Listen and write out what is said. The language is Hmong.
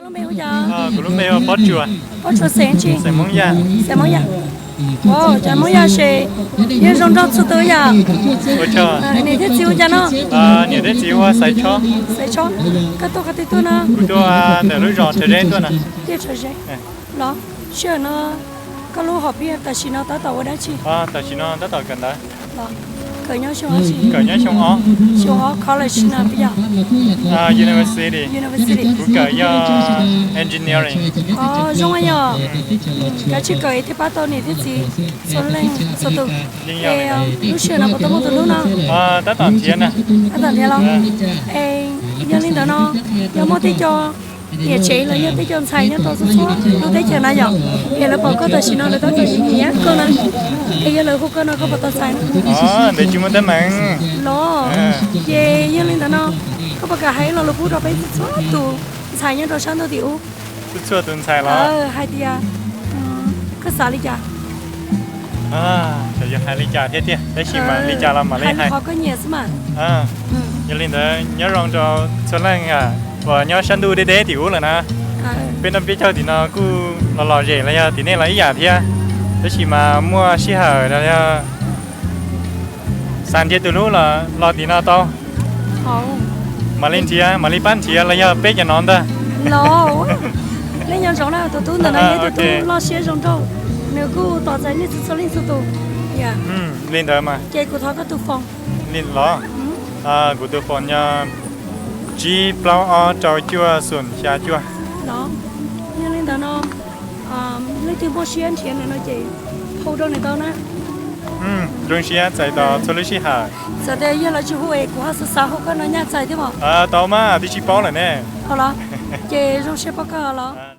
Lub npe hu cas? Kuv lub npe hu Pob Tsuas. Pob Tsuas xeem tsi? Xeem Hmoob Yaj. Xeem Hmoob Yaj. Ua cas Hmoob Yaj ces yeej zoo nraug txhua tus yom. Ua tsaug. Niam thiab txiv hu cas no? Niam thiab txiv hu ua Xaiv Tshob. Xaiv Tshob. Koj tuaj qhov twg tuaj no? Kuv tuaj ntawm lub zos Rhawv Zeb tuaj no. Tiaj Rhawv Zeb los? Sij hawm no koj lub hom phiaj tam sim no tab tom ua dab tsi? Tam sim no tab tom kawm ntawv. Kawm nyob xyoo ob? Xyoo ob college no puas yog? University. University. Kuv kawm yog engineering. Zoo yog, kav tsij kawm thiaj pab tau niam thiab txiv txhua leej txhua tus. Lub sij hawm no puas tau muaj tus hlub no? Tab tom nrhiav na. Tab tom nrhiav los? Es yog li ntawd no, yog muaj tej co niam tsev los yog tej co ntxhais nyob rau txhua txhua lub teb chaws na yom, es lawv pom koj tam sim no lawv tab tom nyiam koj na, es yog lawv hu koj no koj puas tau txais? Ntawd tsis muaj teeb meem los. Ces yog li ntawd no, koj puas kam hais lo lus pub rau peb txhua tus ntxhais nyob rau sab ntuj tim ub? Txhua tus ntxhais los? Hais tias koj xav li cas? Yog hais li cas thiab tiag, tab sis mas li cas los mam li hais. Qhov koj nyiam xwb mas. Yog li ntawd nyob zoo rau txhua leej uas nyob sab ntuj deb deb tim ub lawm na. Peb nrog peb caug tim no kuj los lom zem los yog tim nej los ib yam thiab, tab sis mas muaj sij hawm los yog xav nrhiav tus hlub los los tim no tau. Mam li nrhiav, mam li pab nrhiav los yog peb cov no ntag. Los, nej nyob zoo na, tus tub ntawm no yog tus tub loj siab zoo nraug, nws kuj tos txais nej txhua txhua leej txhua tus. Li ntawd mas. Ces kuv thov koj tus phone. Li los? Kuv tus phone yog tsib plaub ob rau cuaj xoom xya cuaj. Los, yog li ntawd no, leej twg muaj siab nrhiav nws no ces hu rau nws tau na. Zoo siab txais tos txhua lub sij hawm. Txawm tias yog lawv tsis hu es kuv ho xav xav hu koj no nyaj txais thiab mas. Tau mas twb sib paub lawm ne. Los, ces zoo siab pab koj los.